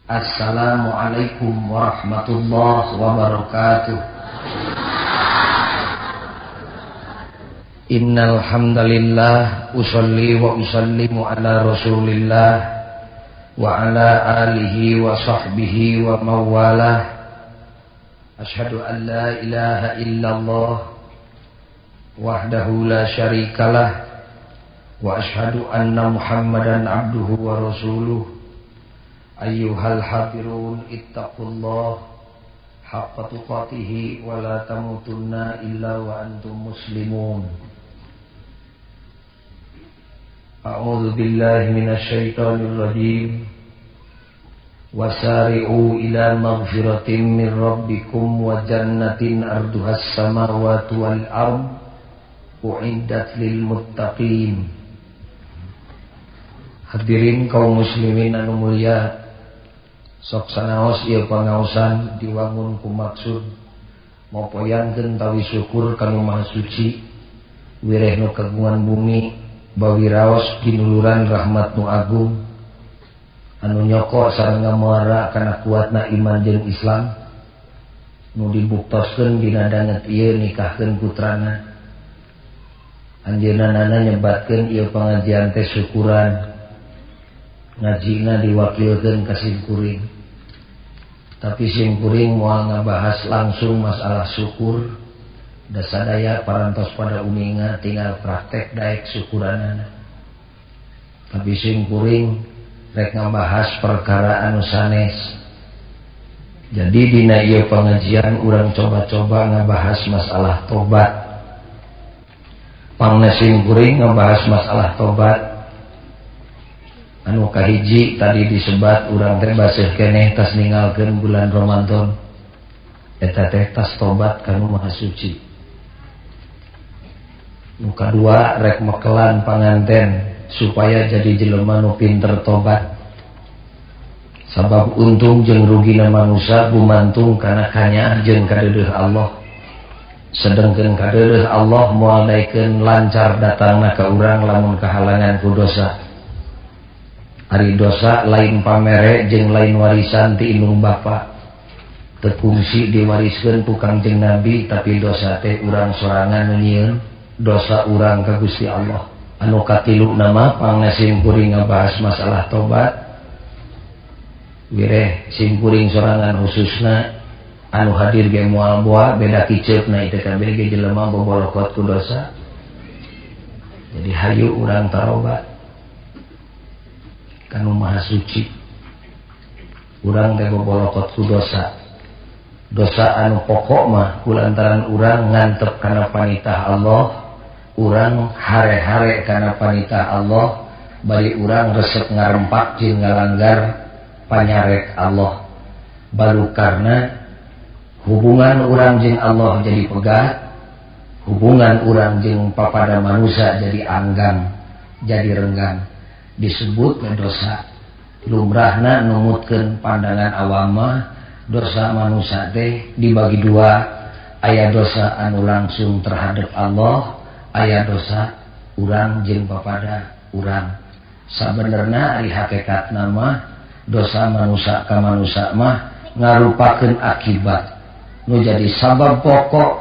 Assalamualaikum warahmatullahi wabarakatuh. Innal hamdalillah usolli wa usallimu ala Rasulillah wa ala alihi wa sahbihi wa mawalah. Asyhadu an la ilaha illallah wahdahu la syarikalah wa asyhadu anna Muhammadan abduhu wa rasuluh. Ayyuhal hadirun ittaqullah haqqa tuqatihi wa la tamutunna illa wa antum muslimun. A'udzu billahi minasyaitonir rajim. Wasari'u ila maghfiratin min rabbikum wa jannatin arduhas samawati wal ard uiddat lil muttaqin. Hadirin kaum muslimin anu mulia, sok sanaos ieu pangaosan diwangun ku maksud mopoyangkeun tawi syukur ka Nu Maha Suci, wireh nu kagungan bumi, bawiraos ginuluran rahmat nu agung, anu nyoko sareng ngamuara kana kuatna iman jeung Islam, nu dibuktoskeun dina danget ieu nikahkeun putrana. Anjeunna nana nyebatkeun ieu pangajian teh syukuran, ngajina diwakilkeun ka simkuring. Tapi simkuring moal ngabahas langsung masalah syukur. Da sadaya parantos pada uninga tinggal praktek daek syukuranana. Tapi simkuring rek ngabahas perkara anu sanes. Jadi dina ieu pengajian urang coba-coba ngabahas masalah tobat. Pangna simkuring ngabahas masalah tobat. Anu kahiji tadi disebat urang teh baseuh keneh tas ninggalkeun bulan Ramadan. Eta teh tas tobat ka Nu Maha Suci. Nu kadua rek mekelan panganten supaya jadi jelema nu pinter tobat. Sabab untung jeung rugina manusia gumantung kana kanyaah jeung kadeudeuh Allah. Sedengkeun kadeudeuh Allah moal daekeun lancar datangna ka urang lamun kahalangan ku dosa. Ari dosa lain pamere jeung lain warisan ti indung bapa. Teu kungsi diwariskeun ku Kangjeng Nabi, tapi dosa teh urang sorangan nu nyieun, dosa urang ka Gusti Allah. Anu katilu nama pangna simkuring ngabahas masalah tobat. Wireh simkuring sorangan khususna anu hadir ge moal boa beda kiceupna ieu teh kabeh ge jelema bobolokot ku dosa. Jadi hayu urang tarobat ka Nu Maha Suci. Urang teh bobolokot ku dosa. Dosa anu pokok mah kulantaran urang ngantep kana panitah Allah, urang hare-hare kana panitah Allah, bari urang resep ngarempak jeung ngalanggar panyarek Allah. Baru karena hubungan urang jeung Allah jadi pegat, hubungan urang jeung papada manusia jadi anggang, jadi renggang. Disebut dosa. Lumrahna numutkeun pandangan awam mah dosa manusia teh dibagi dua, aya dosa anu langsung terhadap Allah, aya dosa urang jeung papada urang. Sabenerna ari hakikatna mah dosa manusia ka manusia mah ngarupakeun akibat nu jadi sabab pokok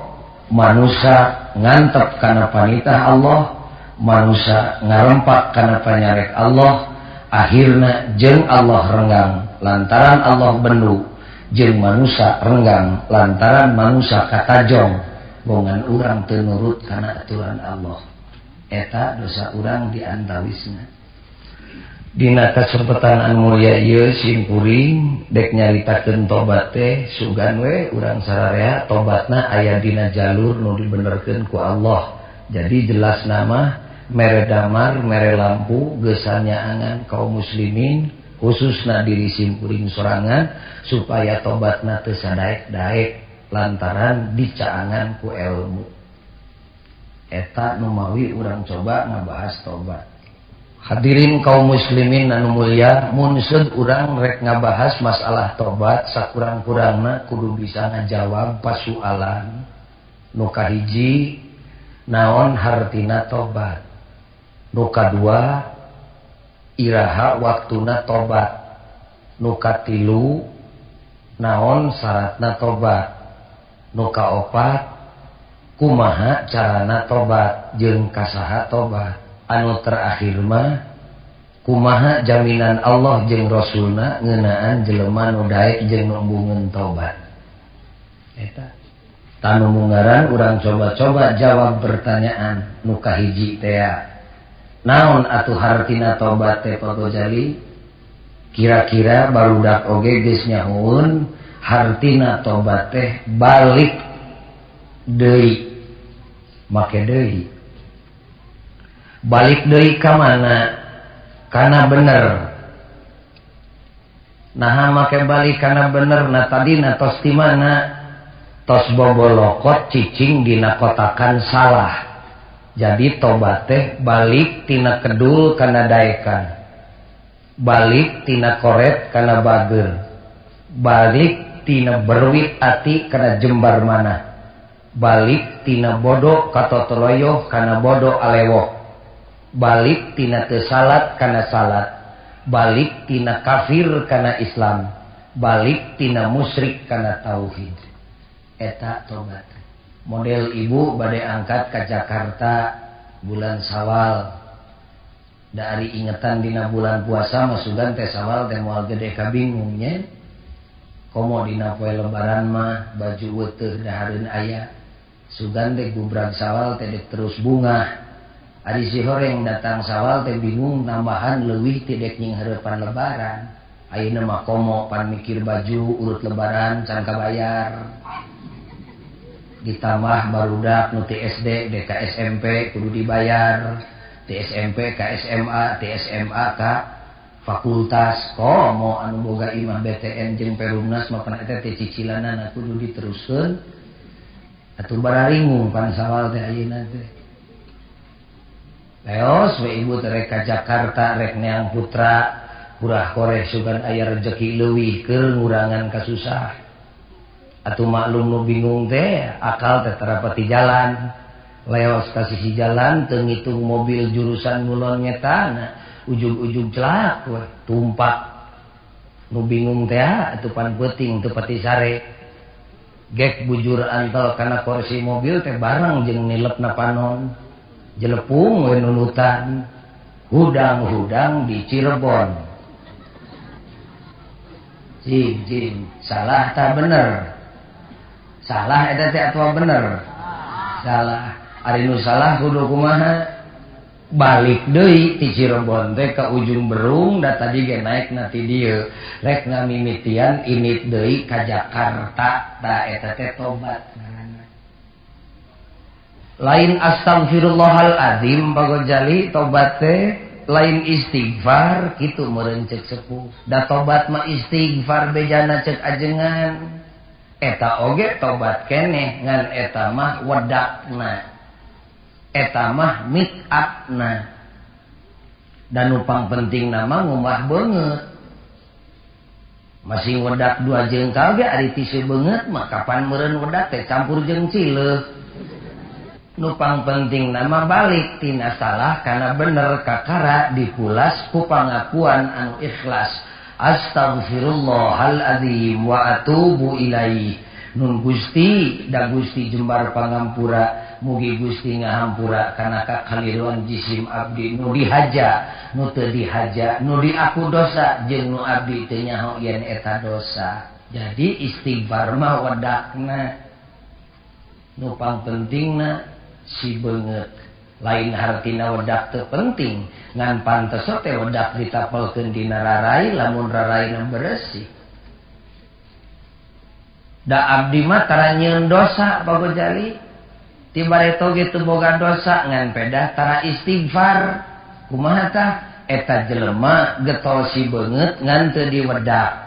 manusia ngantep kana panitah Allah, manusia ngarempak kana panyarek Allah, akhirna jeung Allah renggang lantaran Allah bendu, jeung manusia renggang lantaran manusia katajong bongan urang teu nurut kana aturan Allah. Eta dosa urang diantawisna. Dina kasempetan anu mulia ieu simkuring dek nyaritakeun tobat teh sugan we urang sararea tobatna aya dina jalur nu dibenerkeun ku Allah. Jadi jelas nama mere damar mere lampu geus nyaangan kaum muslimin khususna diri simkuring sorangan supaya tobatna teu sadaek-daek lantaran dicaangan ku ilmu. Eta nu mawi urang coba ngabahas tobat. Hadirin kaum muslimin anu mulia, mun seud urang rek ngabahas masalah tobat sakurang-kurangna kudu bisa ngajawab pasualan nu kahiji naon hartina tobat, nu kadua iraha waktuna tobat, Nu katilu naon syaratna tobat. Nu kaopat kumaha carana tobat jeung kasaha tobat. Anu terakhir mah kumaha jaminan Allah jeung Rasulna ngeunaan jelema nu daek jeung nu embungeun tobat. Eta tanu mungaran urang coba-coba jawab pertanyaan nu kahiji teh. Naon atuh hartina tobat teh Pak Gojali? Kira-kira barudak oge geus nyahoeun hartina tobat teh balik deui. Make deui. Balik deui ka mana? Kana bener. Naha make balik kana bener? Na tadina tos di mana? Tos bobolokot cicing dina kotakan salah. Jadi tobat teh balik tina kedul kana daekan. Balik tina koret kana bager. Balik tina berwit ati kana jembar mana. Balik tina bodoh ka totoloyoh kana bodoh alewok. Balik tina teu salat kana salat. Balik tina kafir kana Islam. Balik tina musyrik kana tauhid. Eta tobat. Model ibu bade angkat ka Jakarta bulan Sawal. Dari ingetan dina bulan puasa masukan teh Sawal teh moal gede kabingung nya. Komo dina poe lebaran mah baju weteuh dahareun aya. Sugan teh gubrag Sawal teh dek terus bungah. Ari si horeng datang Sawal teh bingung tambahan leuwih ti dek nyingheurepan lebaran. Ayeuna mah komo pan mikir baju urut lebaran can kabayar. Ditambah barudak nu ti SD dek ka SMP kudu dibayar. Ti SMP ka SMA, ti SMA ka fakultas. Komo anu boga imah BTN jeung Perumnas mah kana eta teh cicilanana kudu diteruskeun. Atuh bararingung pan Sawal teh ayeuna teh. Leos we ibu teh rek ka Jakarta rek neang putra kurah koreh sugan aya rejeki leuwih keur ngurangan kasusah. Atuh maklum nu bingung teh akal teh terapati jalan. Leos ka sisi jalan teu ngitung mobil jurusan ngulon ngetana ujug-ujug celak we tumpak. Nu bingung teh atuh pan peuting teu pati sare. Gek bujur antel kana kursi mobil teh bareng jeung nilepna panon. Jelepung we nunutan. Hudang-hudang di Cirebon. Jing jing salah ta bener? Salah eta teh atuh bener? Salah. Ari nu salah kudu kumaha? Balik deui ti Cirebon teh ka Ujung Berung da tadi ge naekna ti dieu. Rek ngamimitian init deui ka Jakarta ta eta teh tobat ngaranna. Lain astagfirullahalazim Pak Gojali tobat teh lain istighfar kitu meureun ceuk sepuh. Da tobat mah istighfar bejana ceuk ajengan. Eta oge tobat keneh ngan eta mah wedakna. Eta mah make upna. Dan upang penting nama ngumah beungeut. Masih wedak dua jengkal ge ari tisu beungeut mah kapan meureun wedak teh campur jeung cileuh. Nupang penting nama balik tina salah kana bener kakara dipulas ku pangakuan anu ikhlas. Astaghfirullahaladzim wa atubu ilaih. Nun Gusti da Gusti jembar pangampura, mugi Gusti ngahampura kana kakaliruan jisim abdi nu dihaja, nu teu dihaja, nu diaku dosa jeung nu abdi teu nyaho yen eta dosa. Jadi istighfar mah wedakna. Nu pangpentingna si beungeut. Lain hartina wedak teu penting, ngan pantes teh wedak ditapelkeun dina rarai lamun raraina beresih. Da abdi mah tara nyieun dosa Pak Gojali. Ti bareto ge teu boga dosa ngan pedah tara istighfar. Kumaha tah? Eta jelema getol si beungeut ngan teu diwedak.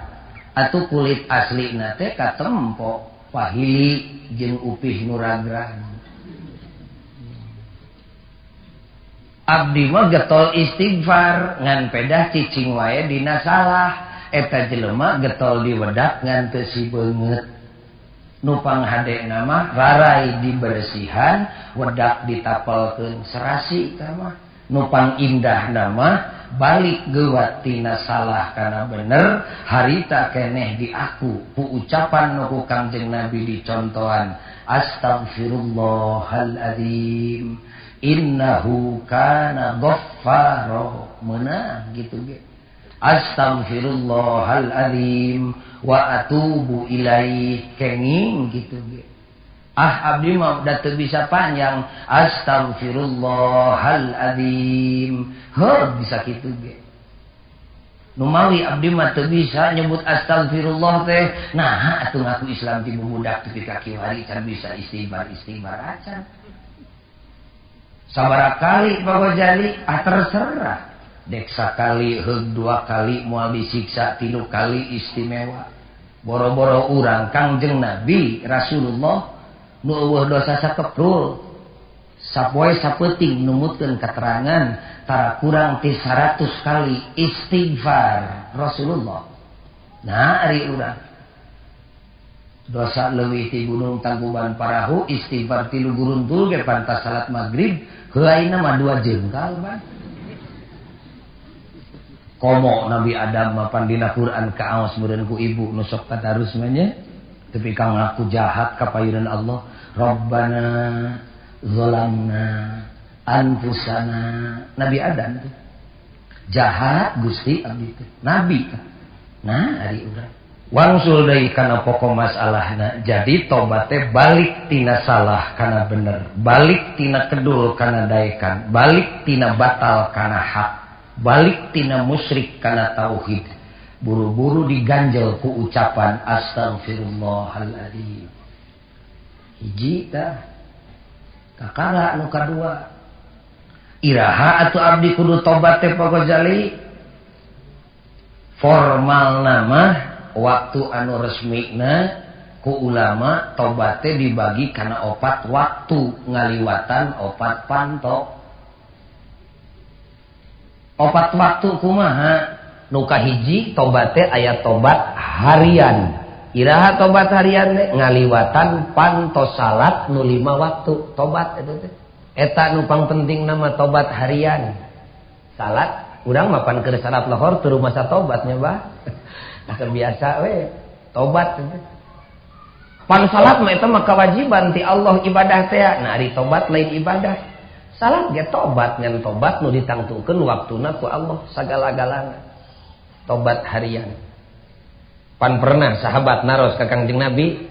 Atuh kulit aslina teh katempo pahili jeung upih nu ragrag. Abdi mah getol istighfar ngan pedah cicing wae dina salah. Eta jelema getol diwedak ngan teu si beungeut. Nu panghadena mah rarai dibersihan, wedak ditapelkeun serasi tah mah. Nu pangindah mah balik geuwat tina salah kana bener harita keneh diaku ku ucapan nu ku Kangjeng Nabi dicontohan astaghfirullahaladzim innahu kana ghaffara meunang gitu ge astaghfirullahaladzim wa atubu ilaih kenging gitu ge. Ah abdi mah da teu bisa panjang astaghfirullahaladzim heuh bisa kitu ge. Numawi abdi mah teu bisa nyebut astaghfirullah teh nah atuh ngaku Islam ti budak tepi ka kiwari can bisa istighfar istighfar acan. Sabaraha kali Pak Gojali ah terserah dek sakali heug dua kali moal disiksa tilu kali istimewa. Boro-boro urang Kangjeng Nabi Rasulullah nu eueuh dosa sakeprul sapoe sapeuting numutkeun katerangan tara kurang ti 100 kali istighfar Rasulullah. Nah ari urang dosa leuwih ti gunung Tangkuban Parahu istighfar tilu guruntul ge pantas salat magrib heuaina mah 2 jengkal ban. Komo Nabi Adam mapan dina Quran kaos meureun ku ibu nu sok tadarus mah nya tepi ka ngaku jahat ka payunan Allah Rabbana zalamna anfusana. Nabi Adam tuh jahat Gusti abdi teh nabi. Nah ari urang wangsul deui kana pokok masalahna. Jadi tobat teh balik tina salah kana bener, balik tina kedul kana daekan, balik tina batal kana hak, balik tina musyrik kana tauhid. Buru-buru diganjel ku ucapan astaghfirullahaladzim. Hiji tah kakara nu kadua iraha atuh abdi kudu tobat teh Pak Gojali. Formal nama waktu anu resmina ku ulama tobat teh dibagi kana opat waktu ngaliwatan opat panto. Opat waktu kumaha? Nu kahiji tobat teh aya tobat harian. Iraha tobat harian teh ngaliwatan panto salat nu 5 waktu tobat eta teh. Eta nu pangpenting nama tobat harian. Salat urang mah pan keur salat lohor teu masa tobatnya bah. Terbiasa we tobat teh. Pan salat mah eta mah kewajiban ti Allah ibadah teh. Nah ari tobat lain ibadah. Salat ge tobat ngan tobat nu ditangtukeun waktuna ku Allah sagala-galana. Tobat harian. Pan pernah sahabat naros ka Kangjeng Nabi,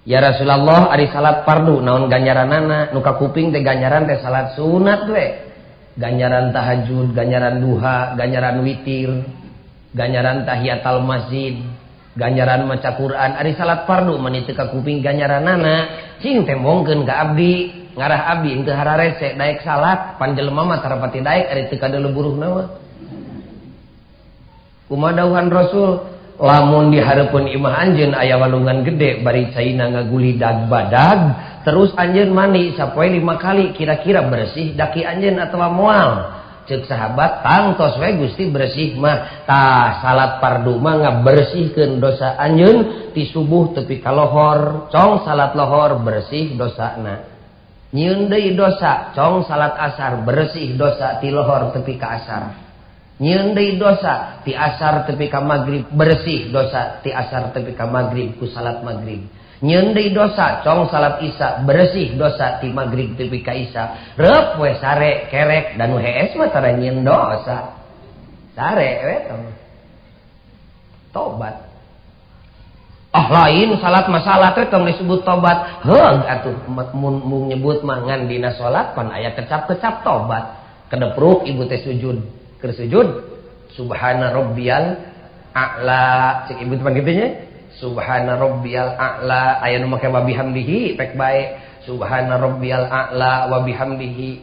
ya Rasulullah ari salat fardu naon ganjaranana? Nu kakuping teh ganjaran teh salat sunat we. Ganjaran tahajud, ganjaran duha, ganjaran witir, ganjaran tahiyatul masjid, ganjaran maca Quran. Ari salat fardu mah teu kakuping ganjaranana, cing tembongkeun ka abdi. Ngarah abdi henteu hararese daek salat, pan jelema mah tarapati daek ari teu kadeuleu buruhna mah. Kumaha dawuhan Rasul, lamun di hareupeun imah anjeun aya walungan gede bari caina ngagulidag badag, terus anjeun mandi sapoe 5 kali kira-kira bersih daki anjeun atawa moal. Ceuk sahabat tangtos we Gusti bersih mah. Tah salat fardu mah ngabersihkeun dosa anjeun ti subuh tepi ka lohor, cong salat lohor bersih dosana. Nyieun deui dosa cong salat asar bersih dosa ti lohor tepi ka asar. Nyieun deui dosa ti asar tepi ka magrib bersih dosa ti asar tepi ka magrib ku salat magrib. Nyieun deui dosa cong salat isya bersih dosa ti magrib tepi ka isya. Reup we sare kerek dan nu hees mah tara nyieun dosa. Sare we tobat. Ah lain salat masalah teh tong disebut tobat. Heug atuh mun nyebut mah ngan dina salat pan aya kecap-kecap tobat. Kedepruk ibu teh sujud. Keur sujud subhana rabbiyal a'la cek ibu teh pan kitu nya. Subhana rabbiyal a'la aya nu make wa bihamdihi pek bae. Subhana rabbiyal a'la wa bihamdihi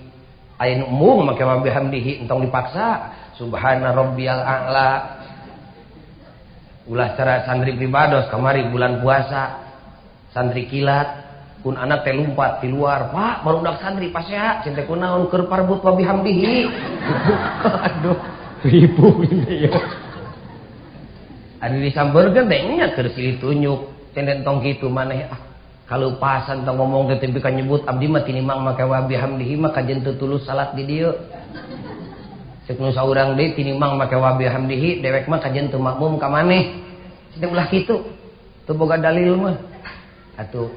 aya nu embung make wa bihamdihi entong dipaksa. Subhana rabbiyal a'la. Ulah cara santri pribados kamari bulan puasa santri kilat pun anak teh lumpat di luar, Pak barudak santri pasea cinta kunaon keur parbut wa bihamdihi. Aduh ribu ini ya. Anu disampeurkeun teh nya keur silih tunjuk cenden tong kitu maneh ah kalupasan tong ngomong teh tepi ka nyebut abdi mah tinimang make wa bihamdihi mah kajen teu tulus salat di dieu. Cek nu saurang deui tinimbang make wa bihamdihi dewek mah kajen teu makmum ka maneh. Cenah ulah kitu. Teu boga dalil mah. Atuh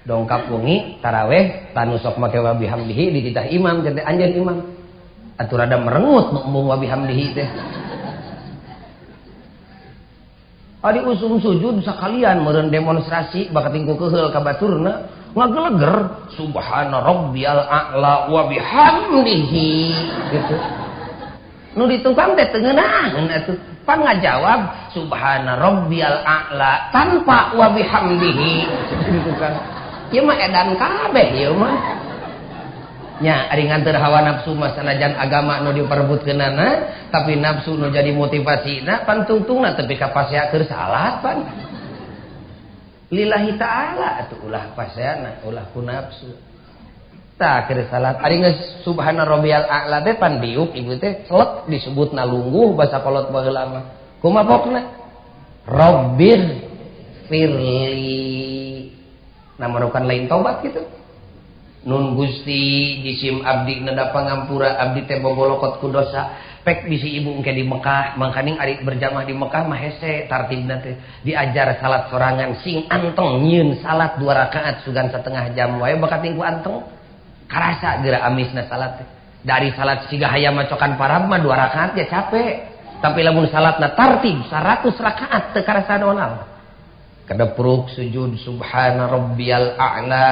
dongkap wengi taraweh tanu sok make wa bihamdihi dititah imam cenah anjeun imam. Atuh rada merengut makmum wa bihamdihi teh. Ari usum sujud sakalian meureun demonstrasi bakating ku keheul ka baturna ngageleger subhana rabbiyal a'la wa bihamdihi gitu. Nu ditukang teh teu ngeunaheun atuh. Pan ngajawab subhana rabbiyal a'la tanpa wa bihamdihi. Ditukang. Ieu mah edan kabeh ieu mah. Nya ari nganteur hawa nafsu mah sanajan agama nu diperebutkeunana tapi nafsu nu jadi motivasina pan tungtungna tepi ka pasea keur salat pan. Lillahi ta'ala atuh ulah paseana ulah ku nafsu. Tah keur salat ari geus subhana rabbiyal a'la teh pan diuk ibu teh selek disebutna lungguh basa kolot baheula mah. Kumaha pokna? Rabbir firli. Nah merupakan lain tobat gitu. Nun Gusti jisim abdi neda pangampura abdi teh bobolokot ku dosa pek bisi ibu engke di Mekah mangkaning ari berjamaah di Mekah mah hese tartibna teh diajar salat sorangan sing anteng nyieun salat 2 rakaat sugan setengah jam wae bakating ku anteng karasa geura amisna salat teh dari salat siga hayam macokan parab mah 2 rakaat ya capek tapi lamun salatna tartib 100 rakaat teu karasa naon kedepruk sujud subhana rabbiyal a'la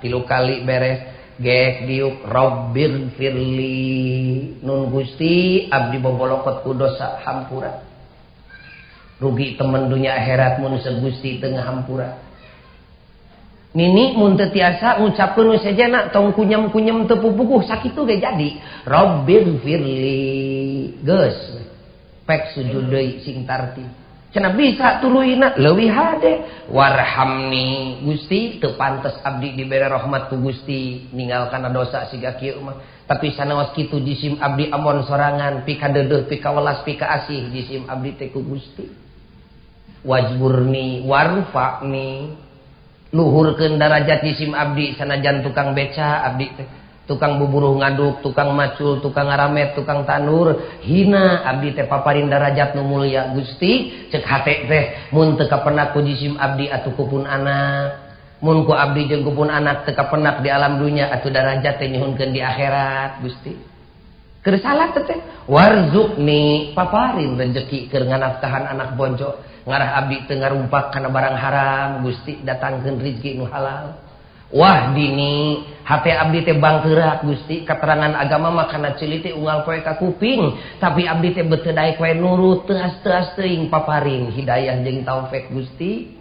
3 kali beres gek diuk rabbir firli nun Gusti abdi bobolokot ku dosa hampura rugi temen dunia akhirat mun Gusti teu ngahampura nini mun teu tiasa ngucapkeun we sejena tong kunyem-kunyem teu pupukuh sakitu ge jadi rabbir firli geus pek sujud deui sing tartib cenah bisa tuluyna leuwih hade warhamni Gusti teu pantes abdi dibere rahmat ku Gusti ninggalkan dosa siga kieu mah tapi sanaos kitu jisim abdi amon sorangan pika deudeuh pika welas pika asih jisim abdi teh ku Gusti wajburni warfa'ni luhurkeun darajat jisim abdi sanajan tukang beca abdi teh tukang buburuh ngaduk, tukang macul, tukang ngaramet, tukang tandur, hina abdi teh paparin darajat nu mulia Gusti, cek hate teh mun teu kapenak ku jisim abdi atuh kupun anak, mun ku abdi jeung kupun anak teu kapenak di alam dunya atuh darajat teh nyuhunkeun di akhirat Gusti. Keur salat teh warzuqni paparin rezeki keur nganafkahan anak bonjo, ngarah abdi teu ngarumpak kana barang haram Gusti datangkeun rezeki nu halal. Wah dini hati abdi teh bangkeurak Gusti keterangan agama mah kana ceuli teh unggal poe ka kuping tapi abdi teh beuteung daek we nurut teuas-teuas teuing paparin hidayah jeung taufik Gusti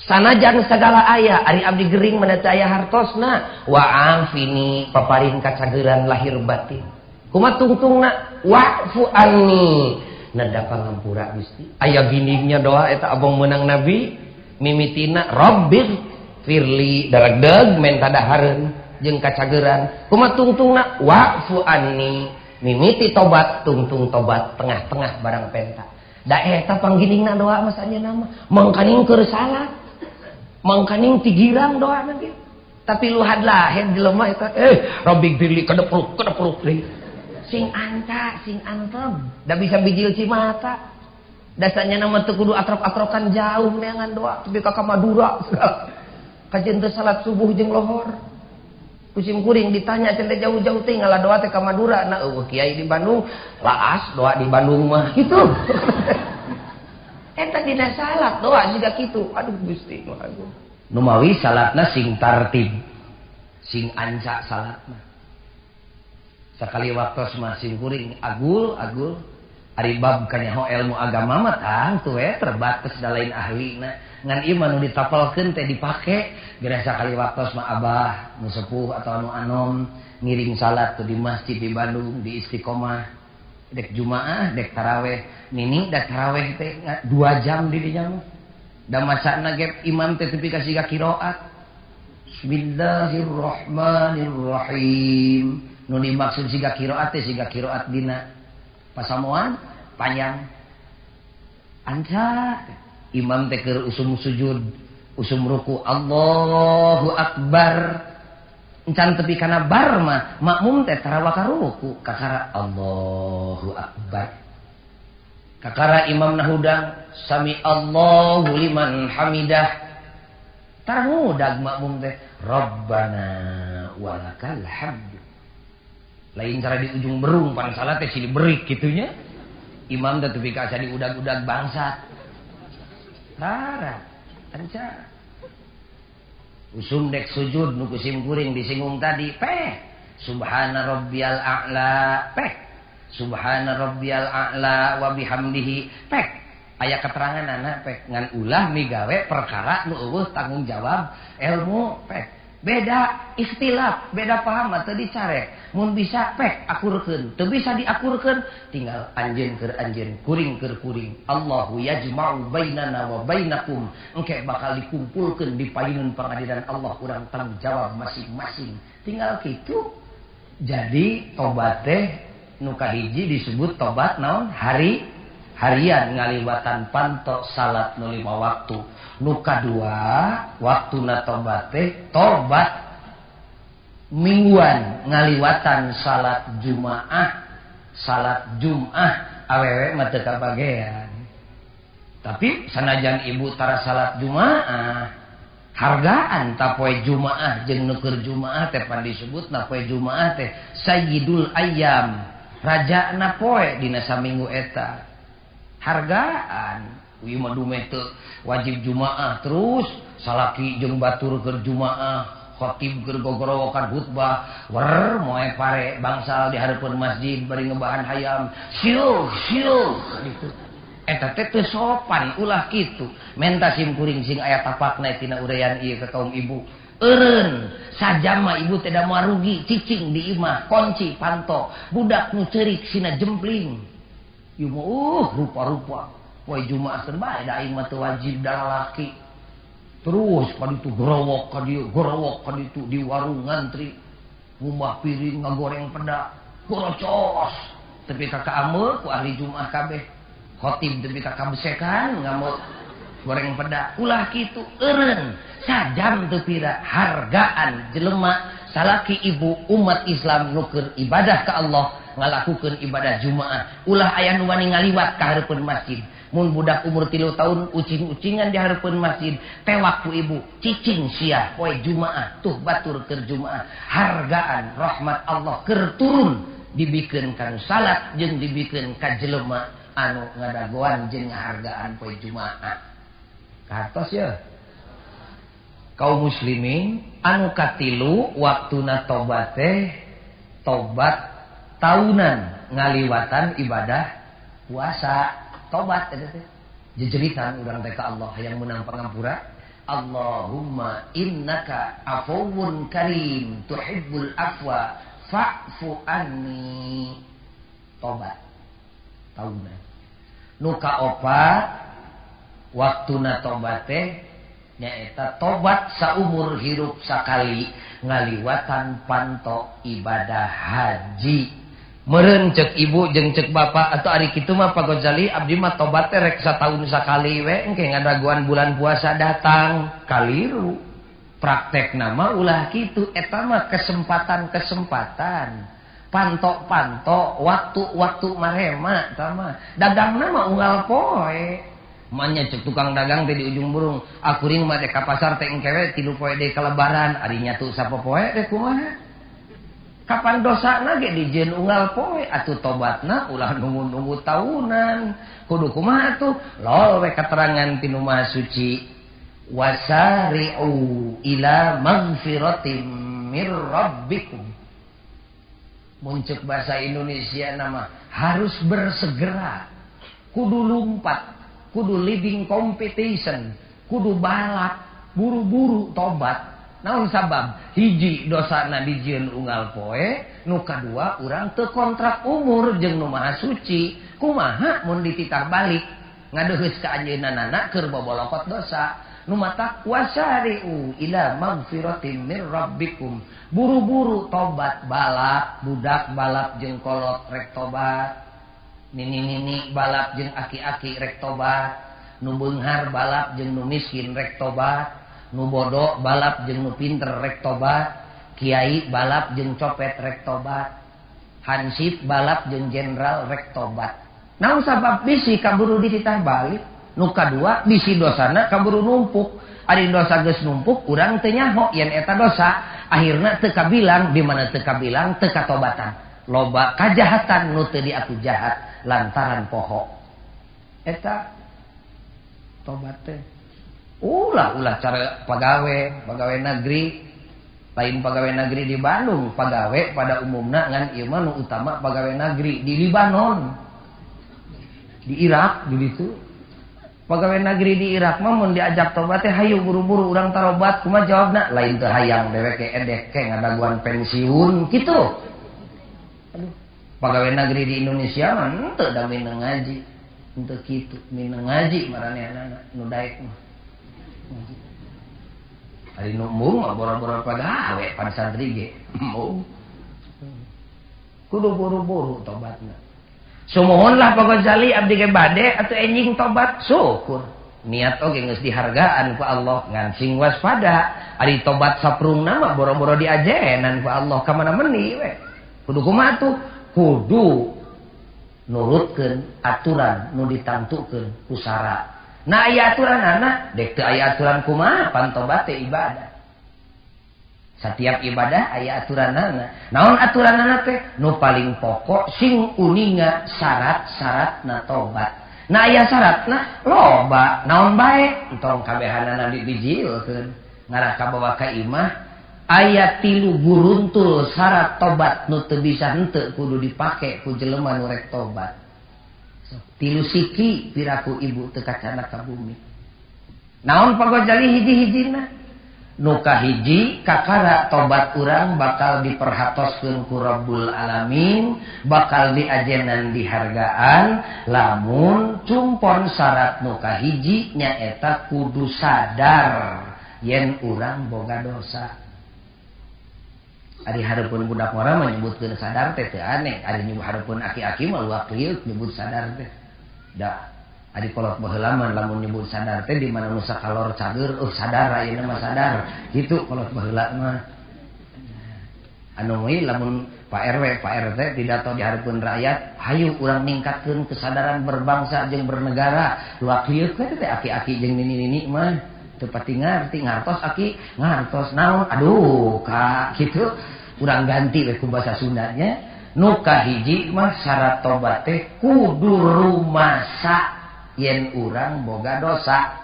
sanajan sagala aya ari abdi gering mah teu aya hartosna wa afini paparin kacageuran lahir batin kumaha tungtungna wa'fu anni neda pangampura Gusti aya giningnya doa eta abong meunang nabi mimitina rabbir firli daragdeg menta dahareun jeung kacageran kumaha tungtungna wa'fu anni mimiti tobat tungtung tobat tengah-tengah barang penta da eta pangginingna doa mah sanjeunna mah mangkaning keur salat mangkaning tigirang doana ge tapi luhad lahed jelema eta rabbik firli kedepruk kedepruk deui sing anta sing antem da bisa bijil cimata dasarnya mah teu kudu atrok-atrokan jauh neangan doa tepi ka Madura segala kajen teu salat subuh jeung lohor. Kusim kuring ditanya cenah jauh-jauh teh ngalah doa teh ka Madura. Nah eueuh kiai di Bandung, laas doa di Bandung mah kitu. Eta dina salat doa siga kitu. Aduh Gusti nu agung. Nu mawi salatna sing tartib, sing anca salatna. Sakali waktos mah sim kuring agul-agul ari bab kanyaho ilmu agama mah tangtu we terbatas da lain ahlina. Ngan ieu mah nu ditapalkeun teh dipake geura sakali waktos mah abah nu sepuh atau anu anom ngiring salat tuh di masjid di Bandung di Istiqomah dek Jumaah dek taraweh nini da taraweh teh 2 jam di dinya mah da masana ge imam teh tepi ka siga qiraat Bismillahirrahmanirrahim nu dimaksud siga qiraat teh siga qiraat dina pasamuan panjang anca imam teh keur usum sujud, usum ruku, Allahu Akbar. Encan tepi kana bar mah makmum teh tara wakaruku kakara Allahu akbar. Kakara imam nahudang sami Allahu liman hamidah. Tara ngudag makmum teh Rabbana walakal hamdu. Lain cara di ujung berung pan salat teh silih berik kitunya. Imam teh tepi ka asa diudag-udag bangsat. Tara encan. Usum dek sujud nu ku sim kuring disinggung tadi peh subhana rabbiyal a'la peh subhana rabbiyal a'la wa bihamdihi peh aya keterangan anak peh ngan ulah migawe perkara nu eueuh tanggung jawab ilmu peh beda ikhtilaf beda paham teu dicarek mun bisa peh akurkeun teu bisa diakurkeun tinggal anjeun keur anjeun kuring keur kuring Allahu yajma'u bainana wa bainakum engke bakal dikumpulkeun di payunun pengadilan Allah urang tanggung jawab masing-masing tinggal kitu. Jadi tobat teh nu kahiji disebut tobat naon hari harian ngaliwatan panto salat nu 5 waktu. Nu kadua waktuna tobat teh tobat mingguan ngaliwatan salat Jumaah. Salat Jumaah awewe mah teu kabagean. Tapi sanajan ibu tara salat Jumaah, hargaan ta poe Jumaah jeung nu keur Jumaah teh pan disebutna poe Jumaah teh sayyidul ayyam, rajana poe dina saminggu eta. Hargaan ieu mah dumeh teu wajib Jumaah terus salaki jeung batur keur Jumaah khotib keur gogorowokan khutbah wer moe pare bangsal di hareupeun masjid bari ngebahan hayam siuh siuh gitu. Eta teh teu sopan ulah kitu menta sim kuring sing aya tapakna tina urean ieu ka kaum ibu eureun sajam mah ibu teh da moal rugi cicing di imah kunci panto budak nu ceurik sina jempling. Ieu mah rupa-rupa poe Jumaah keur bae da aing mah teu wajib da lalaki. Terus kaditu gerowok kadieu, gerowok kaditu di warung ngantri. Ngumbah piring ngagoreng peda, gorocos. Tepi ka kaameu ku ahli Jumaah kabeh. Khotib tepi ka kabesekan ngamuk goreng peda. Ulah kitu eureun sajam teu pira hargaan jelema salaki ibu umat Islam nu keur ibadah ka Allah ngalakukeun ibadah Jumaah. Ulah aya nu wani ngaliwat ka hareupeun masjid. Mun budak umur 3 tahun ucing-ucingan di hareupeun masjid, tewak ku ibu, cicing sia poe Jumaah, tuh batur keur Jumaah. Hargaan rahmat Allah keur turun dibikeun ka nu salat jeung dibikeun ka jelema anu ngadagoan jeung ngahargaan poe Jumaah. Kahartos ya. Kaum muslimin anu katilu waktuna tobat teh tobat tahunan ngaliwatan ibadah puasa. Tobat eta teh jejeritan urang teh ka Allah hayang meunang pangampura. Allahumma innaka afuwun karim tuhibbul afwa fa'fu anni. Tobat tahunan. Nu kaopat waktuna tobat teh nyaeta tobat saumur hirup sakali ngaliwatan panto ibadah haji. Meureun ceuk ibu jeung ceuk bapak atau ari kitu mah Pak Gozali abdi mah tobat teh rek sataun sakali we engke ngadaguan bulan puasa datang kaliru. Praktekna mah ulah kitu eta mah kesempatan-kesempatan. Panto-panto waktu-waktu marema eta mah. Dagangna mah unggal poe. Manya cek tukang dagang teh di ujung burung akuring mah teh ka pasar teh engke we 3 poe deui kalebaran ari nyatu sapopoe teh kumaha. Kapan dosana ge dijieun unggal poe atuh tobatna ulah nunggu-nunggu tahunan. Kudu kumaha atuh? Lol we keterangan ti nu Maha Suci. Wasari'u ila magfiratim mir rabbikum. Mun ceuk bahasa Indonesia nama harus bersegera. Kudu lumpat, kudu leading competition, kudu balap, buru-buru tobat. Naon sabab? Hiji dosana dijieun unggal poe, nu kadua urang teu kontrak umur jeung nu Maha Suci. Kumaha mun dititah balik ngadeuheus ka anjeunna keur bobolokot dosa. Nu matak wasari'u ila magfiratin mir rabbikum. Buru-buru tobat balap, budak balap jeung kolot rek tobat. Nini-nini balap jeung aki-aki rek tobat. Nu beunghar balap jeung nu miskin rek tobat. Nu bodoh balap jeung nu pinter rek tobat. Kiai balap jeung copet rek tobat. Hansip balap jeung jenderal rek tobat. Naon sabab bisi kaburu dititah balik. Nu kadua bisi dosana kaburu numpuk. Ari dosa geus numpuk urang teu nyaho yen eta dosa. Akhirna teu kabilang, di mana teu kabilang teu katobatan. Loba kajahatan nu teu diaku jahat lantaran poho. Eta tobat teh. Ulah cara pagawe negeri. Lain pagawe negeri di Bandung, pagawe pada umumna ngan ieu mah nu utama pagawe negeri di Libanon. Di Irak di ditu. Pagawe negeri di Irak mah mun diajak tobat teh hayu buru-buru urang tarobat, kumaha jawabna? Lain teu hayang dewek ge edek ke ngadaguan pensiun kitu. Aduh, pagawe negeri di Indonesia mah henteu da mineng ngaji. Henteu kitu, mineng ngaji maranehanana nu daek mah. Ari nu embung mah boro-boro pagawe pan santri ge. Embung. Kudu buru-buru tobatna. Sumuhunlah Pak Ghazali abdi ge bade atuh enjing tobat syukur. Niat oge geus dihargaan ku Allah ngan sing waspada. Ari tobat saprungna mah boro-boro diajenan ku Allah ka mana meuni we. Kudu kumaha tuh? Kudu nurutkeun aturan nu ditangtukeun ku syarat. Nah aya aturanana, dek teu aya aturan kumaha pan tobat teh ibadah. Setiap ibadah aya aturanana. Naon aturanana teh? Nu paling pokok sing uninga syarat-syaratna tobat. Nah aya syaratna loba, naon bae entong kabehanana dibijilkeun. Ngarah kabawa ka imah aya 3 guruntul syarat tobat nu teu bisa henteu kudu dipake ku jelema nu rek tobat. 3 siki piraku ibu teu kacana ka bumi. Naon Pak Ghazali hiji-hijina? Nu kahiji kakara tobat urang bakal diperhatoskeun ku Rabbul Alamin, bakal diajenan dihargaan lamun cumpon syarat nu kahiji nyaeta kudu sadar yen urang boga dosa. Ari hareupeun budak ngora mah nyebutkeun sadar teh teu aneh, ari nyebut hareupeun aki-aki mah luak liuk nyebut sadar teh. Da ari kolot baheula mah lamun nyebut sadar teh di mana nu sakalor cager, sadar ayeuna mah sadar. Kitu kolot baheula mah. Anu we lamun Pak RW, Pak RT pidato di hareupeun rakyat, hayu urang ningkatkeun kesadaran berbangsa jeung bernegara. Luak liuk we teh aki-aki jeung nini-nini mah. Teu pati ngarti, ngartos aki, ngartos naon? Aduh, ka kitu urang ganti we ku basa Sundanya. Nu kahiji mah syarat tobat teh kudu rumasa yen urang boga dosa.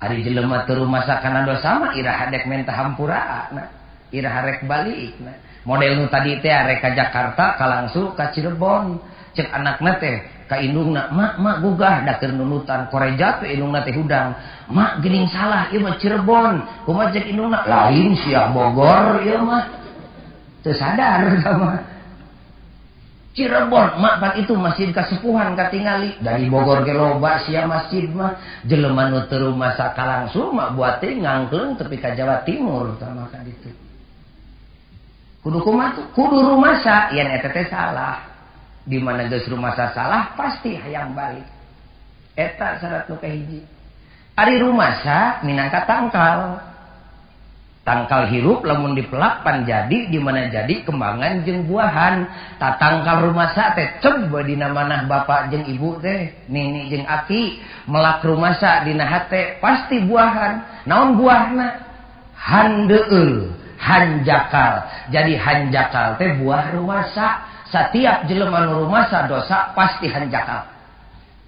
Ari jelema teu rumasa kana dosa mah iraha dek menta hampuraana, iraha rek balikna. Model nu tadi teh rek ka Jakarta ka langsung ka Cirebon. Cek anakna teh ka indungna, "Mak, mak gugah da keur nunutan koreja teh indungna teh hudang. Mak geuning salah ieu mah Cirebon." Kumaha cek indungna? "Lain sia Bogor ieu mah." Teu sadar sama. Cirebon, mak pan itu masjid kasepuhan katingali. Dari Bogor ge loba sia masjid mah. Jelema nu teu rumasa ka langsung mah buat teh ngangkleung tepi ka Jawa Timur sama ka ditu. Kudu kumaha tuh? Kudu rumasa yen eta teh salah. Di mana geus rumasa salah pasti hayang balik. Eta syarat nu kahiji. Ari rumasa minangka tangkal. Tangkal hirup lamun dipelak pan jadi di mana jadi kembangan jeung buahan. Tatangkal rumasa teh ceb dina manah bapak jeung ibu teh, nini jeung aki melak rumasa dina hate pasti buahan. Naon buahna? Handeueul, hanjakal. Jadi hanjakal teh buah rumasa. Setiap jelema nu rumasa dosa pasti hanjakal.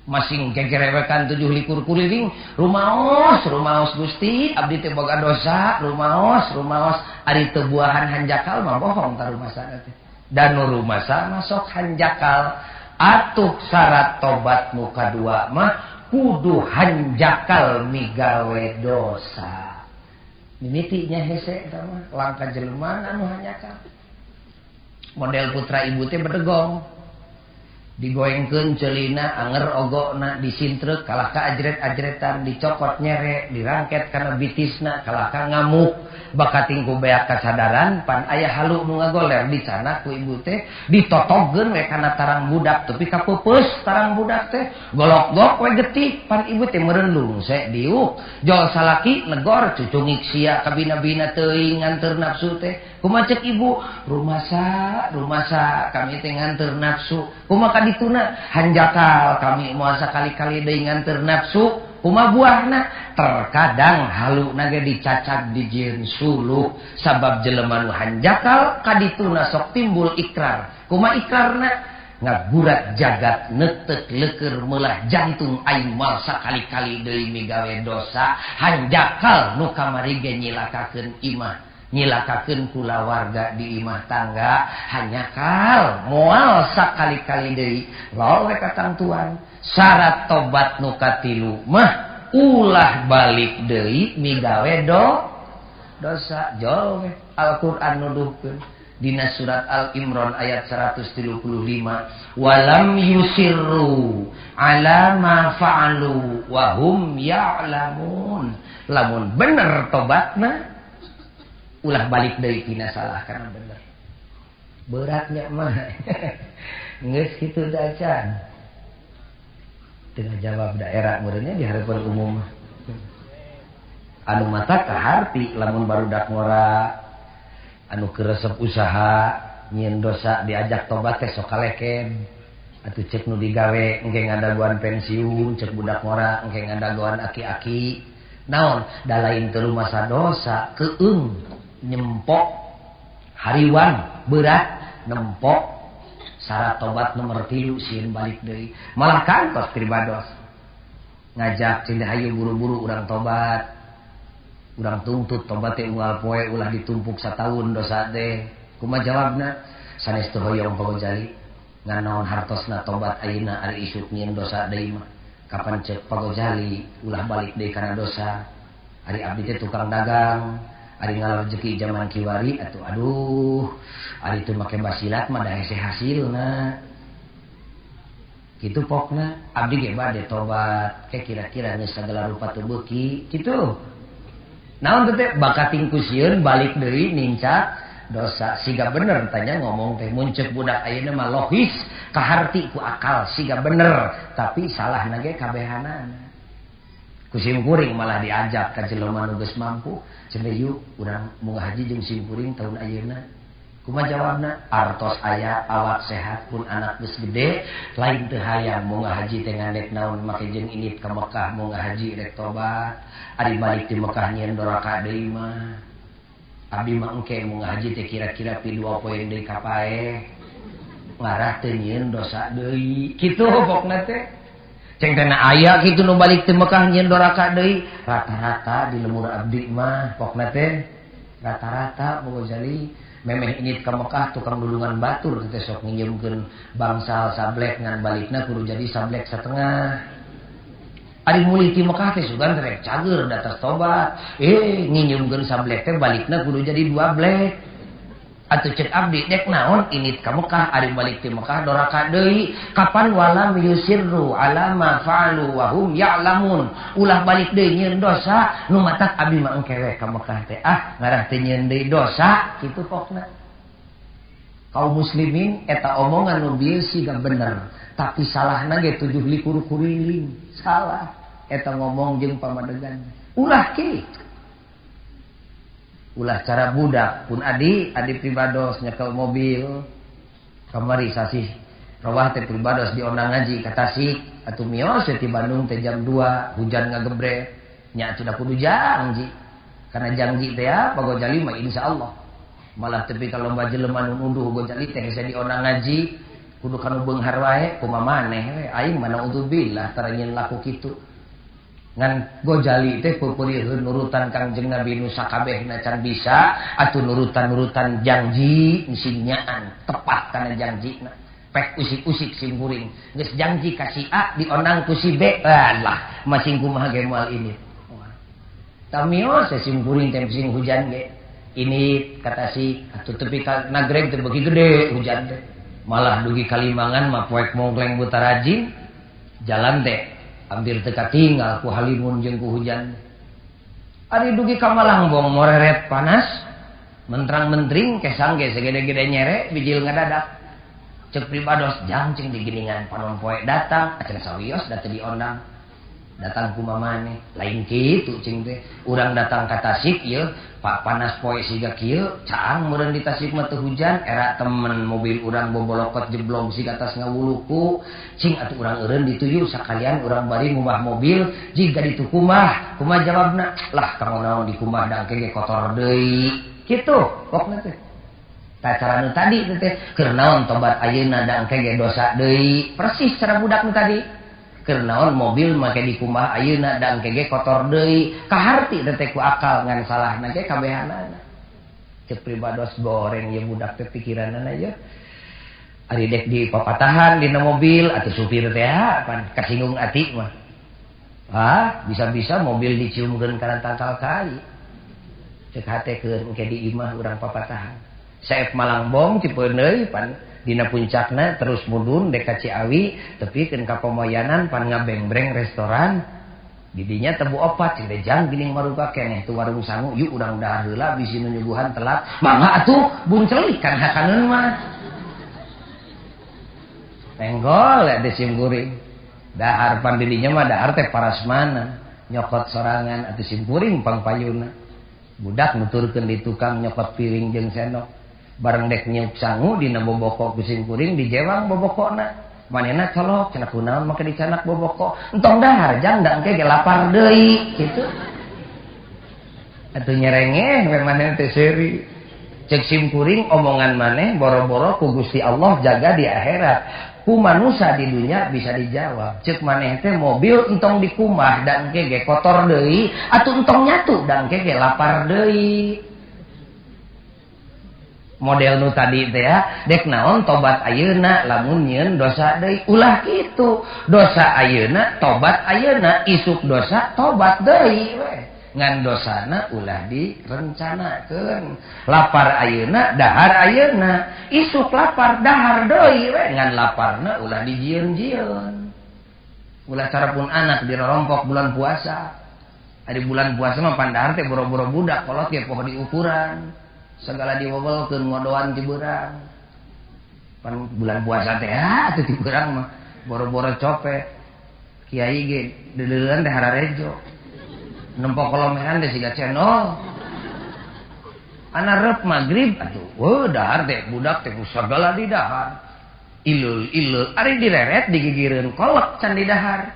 Masing gegerewekan 7 likur kuliling, rumaos, rumaos Gusti, abdi teh boga dosa, rumaos, rumaos, ari teu buahan hanjakal mah bohong ka rumasa teh. Dan nu rumasa masuk hanjakal. Atuh syarat tobat nu kadua mah kudu hanjakal migawe dosa. Mimitinya hese eta mah langka jelema anu hanjakal. Model putra ibu teh bedegong. Digoengkeun ceulina anger ogona disintreuk kalah ka ajret-ajretan dicokot nyere dirangket kana bitisna kalah ka ngamuk bakating ku beak kasadaran pan aya halu nu ngagoler dicanak ku ibu teh ditotogeun we kana tarang budak tepi ka peupeus tarang budak teh golok-gok we getih pan ibu teh meureun lungse diuk jol salaki negor cucungik sia kabina-bina teuing nganteur nafsu teh kumaha cek ibu rumasa rumasa kami teh nganteur nafsu kumaha dituna hanjakal kami moal sakali-kali deui nganteur nafsu kumaha buahna terkadang haluna ge dicacag dijieun suluh sabab jelema nu hanjakal kadituna sok timbul ikrar kumaha ikrarna ngagurat jagat neuteuk leukeur meulah jantung aing moal sakali-kali deui migawe dosa hanjakal nu kamari ge nyilakakeun imah nyilakakeun kulawarga di imah tangga hanjakal moal sakali-kali deui lol we katangtuan syarat tobat nu katilu mah ulah balik deui migawe dosa jol we Al-Qur'an nuduhkeun dina surat Al-Imran ayat 135 walam yusirru ala ma fa'alu wa hum ya'lamun lamun bener tobatna ulah balik deui tina salah karena bener beratnya mah geus kitu da acan teu ngajawab daerah meureunnya di harapan umum anu mata kaharti lamun barudak ngora anu keur resep usaha nyieun dosa diajak tobat teh sok kaleken atuh cek nu digawe engke ngadagoan pensiun cek budak ngora engke ngadagoan aki-aki naon da lain teu rumasa dosa keung nyempok hariwang berat nempok syarat tobat nomor 3 sieun balik deui malah kantos pribados ngajak cenah hayu buru-buru urang tobat urang tuntut tobat teh unggal poe ulah ditumpuk sataun dosa teh kumaha jawabna sanes teu hoyong pagojali ngan naon hartosna tobat ayeuna ari isuk nyieun dosa deui mah kapan cek pagojali ulah balik deui kana dosa ari abdi teh tukang dagang ari ngalar rezeki zaman kiwari atuh aduh ari teu make basilat mah da hese hasilna kitu pokna abdi ge bade tobat ke kira-kira geus sagala rupa teu beuki kitu naon teh bakating ku sieun balik deui nincak dosa siga bener tanya ngomong teh mun ceuk budak ayeuna mah logis kaharti ku akal siga bener tapi salahna ge kabehanana ku simkuring malah diajak ka jelema nu geus mampu cenah yuk urang munggah haji jeung simkuring tahun ayeuna kumaha jawabna artos aya awak sehat pun anak geus gede lain teu hayang munggah haji teh ngandek naon make jeung indit ka Mekah munggah haji rek tobat ari balik ti Mekah nyieun doraka deui mah abdi mah engke munggah haji teh kira-kira pi 2 poe deui ka paeh ngarah teu nyieun dosa deui kitu pokna teh ceng teh aya kitu nu balik ti Mekah nyieun doraka deui rata-rata di lemur abdi mah pokna teh rata-rata Gojali memeh indit ka Mekah tukang dulungan batur teh sok nginjeumkeun bangsal sablek ngan balikna kudu jadi sablek satengah ari mulih ti Mekah teh sugan rek cager da atas tobat nginjeumkeun sablek teh balikna kudu jadi 2 blek atuh cek abdi dek naon indit ka Mekah ari balik ti Mekah doraka deui kapan walam yusirru ala ma fa'alu wa hum ya'lamun ulah balik deui nyieun dosa nu matak abdi mah engke we ka Mekah teh ah ngarah teh nyieun deui dosa kitu pokna kaum muslimin eta omongan nu bieu siga bener tapi salahna ge 7 likur kuriling salah eta ngomong jeung pamadegan ulah kitu ulah cara budak pun adi pribados nyekel mobil kamari sasih rawah teh pribados diondang ngaji ka Tasik atuh mios ti Bandung teh jam 2 hujan ngagebret nya atuh da kudu janji karena janji teh ya Pagojali mah insyaallah malah tepi ka lomba jelema nu unduh Gojali teh hese diondang ngaji kudu kanu beunghar wae kumaha maneh we aing mah naudzubillah tara nyeun laku kitu ngan Gojali teh peupeurieun nurutan Kangjeng Nabi nu sakabehna can bisa atuh nurutan-nurutan janji sing nyaan tepat kana janjina pek usik-usik sing kuring geus janji ka si A diondang ku si B alah masing kumaha ge moal ini tamios sing kuring teh sing hujan ge ini kata si atuh tepi ka nagreg teh beuki gede hujan teh Malah dugi kalimangan mah poek mongkleng buta rajin jalan teh hampir teu katinggal ku halimun jeung ku hujan. Ari dugi ka Malangbong moreret panas mentrang-mentring kesang ge segede-gede nyere bijil ngadadak. Cek pribados jang cing diginingan panon poe datang acan sawios da teu diondang. Datang ku mamane lain kitu cing teh urang datang ka Tasik ieu pak panas poe siga kieu caang meureun di Tasik mah teu hujan era temen mobil urang bobolokot jeblog siga atas ngawuluku cing atuh urang eureun dituju sakalian urang bari ngubah mobil jiga ditu kumaha kumaha jawabna lah kanggo naon di kumaha da engke ge kotor deui kitu pokna teh tah cara nu tadi teh keur naon tobat ayeuna da engke ge dosa deui persis cara budak nu tadi. Keur naon mobil make dikumbah ayeuna da engke ge kotor deui kaharti teh ku akal ngan salahna ge kabehanana. Cek pribados goreng ieu budak teh pikiranana ieu. Ari dek di papatahan dina mobil atuh supir teh pan kasinggung ati mah. Ah, bisa-bisa mobil diciumkeun kana tangkal kai. Cek hate keur engke di imah urang papatahan. Saep Malangbong Cipeundeuy pan dina puncakna terus mudun dek ka Ciawi tepikeun ka Pamoyanan pan ngabengbreng restoran didinya tebu opat cing teh jang geuning maruka keneh tu warung sangu yuk urang dahar heula bisi nu nyuguhan telat mangga atuh buncelik kan hakaneun mah tenggol ya sim kuring dahar pan didinya mah dahar teh parasmana nyokot sorangan atuh sim kuring pangpayuna budak nuturkeun di tukang nyokot piring jeung sendok bareng dek nyiup sangu dina boboko ku sim kuring dijewang bobokona manehna colok cenah kunaon make dicanak boboko entong dahar jang da engke ge lapar deui kitu atuh nyerengeh we manehna teh seuri cek sim kuring omongan maneh boro-boro ku Gusti Allah jaga di akhirat ku manusa di dunia bisa dijawab cek maneh teh mobil entong dikumah da engke ge kotor deui atuh entong nyatu da engke ge lapar deui. Model nu tadi teh ya dek naon tobat ayeuna lamun nyieun dosa deui ulah kitu dosa ayeuna tobat ayeuna isuk dosa tobat deui we ngan dosana ulah direncanakeun lapar ayeuna dahar ayeuna isuk lapar dahar deui we ngan laparna ulah dijieun-jieun ulah cara pun anak dirorompok bulan puasa ari bulan puasa mah pandahar teh boro-boro budak kolot ge poho diukuran segala diwewelkeun ngodoan ti beurang pan bulan puasa teh atuh ti beurang mah boro-boro copet kiai ge deuleuan teh hararejo nempo kolomeran teh siga cendol ana rep magrib atuh weuh dahar teh budak teh sagala di dahar ilul-ilul ari direret digigireun kolek can di dahar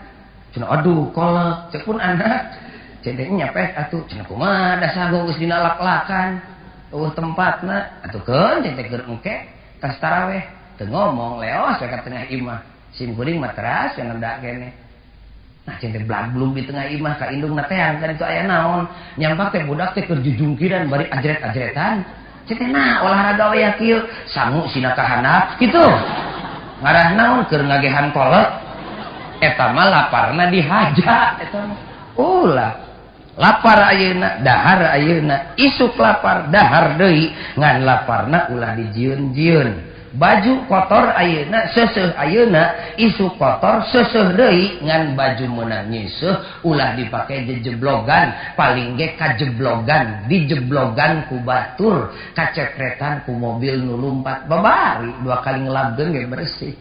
cenah aduh kolek cek pun anak cedek nyapeh atuh cenah kumaha da sago geus dina lak-lakan eueuh tempatna atuh keun cek teh keur engke tas taraweh teu ngomong leos we ka tengah imah sim kuring mah teras we nenda keneh nah cek teh blak-bluk di tengah imah ka indungna teang kan itu aya naon nyampak teh budak teh keur jujungkiran bari ajret-ajretan cek teh nah olahraga we kieu sangu sina ka handap kitu ngarah naon keur ngagehan kolek eta mah laparna dihaja eta mah ulah lapar ayeuna dahar ayeuna isuk lapar dahar deui ngan laparna ulah dijieun-jieun baju kotor ayeuna seuseuh ayeuna isuk kotor seuseuh deui ngan baju meunang nyeuseuh ulah dipake jejeblogan paling ge kajeblogan dijeblogan ku batur kacepretan ku mobil nu lumpat babari dua kali ngelabkeun ge bersih.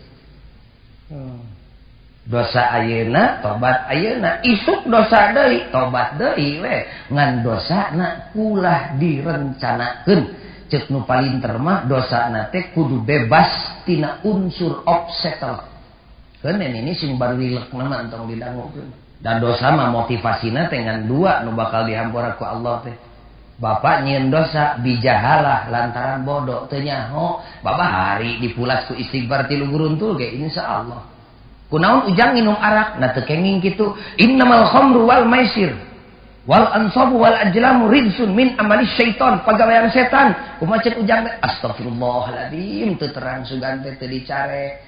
Dosa ayeuna tobat ayeuna isuk dosa deui tobat deui we ngan dosana ulah direncanakeun cek nu palinter mah dosana teh kudu bebas tina unsur obstacle keun ini sing baru wilekna mah entong didangukeun dan dosa mah motivasina teh ngan dua nu bakal dihampura ku Allah teh bapak nyieun dosa bijahalah lantaran bodoh teu nyaho bapak hari dipulas ku istighfar tilu guruntul ge insyaallah. Kunaon ujang minum arak nah teu kenging kitu innamal khamru wal maisir wal ansabu wal ajlamu rijsun min amali syaiton pagawean setan kumaha cek ujang teh astagfirullahaladzim teu terang sugan teh teu dicare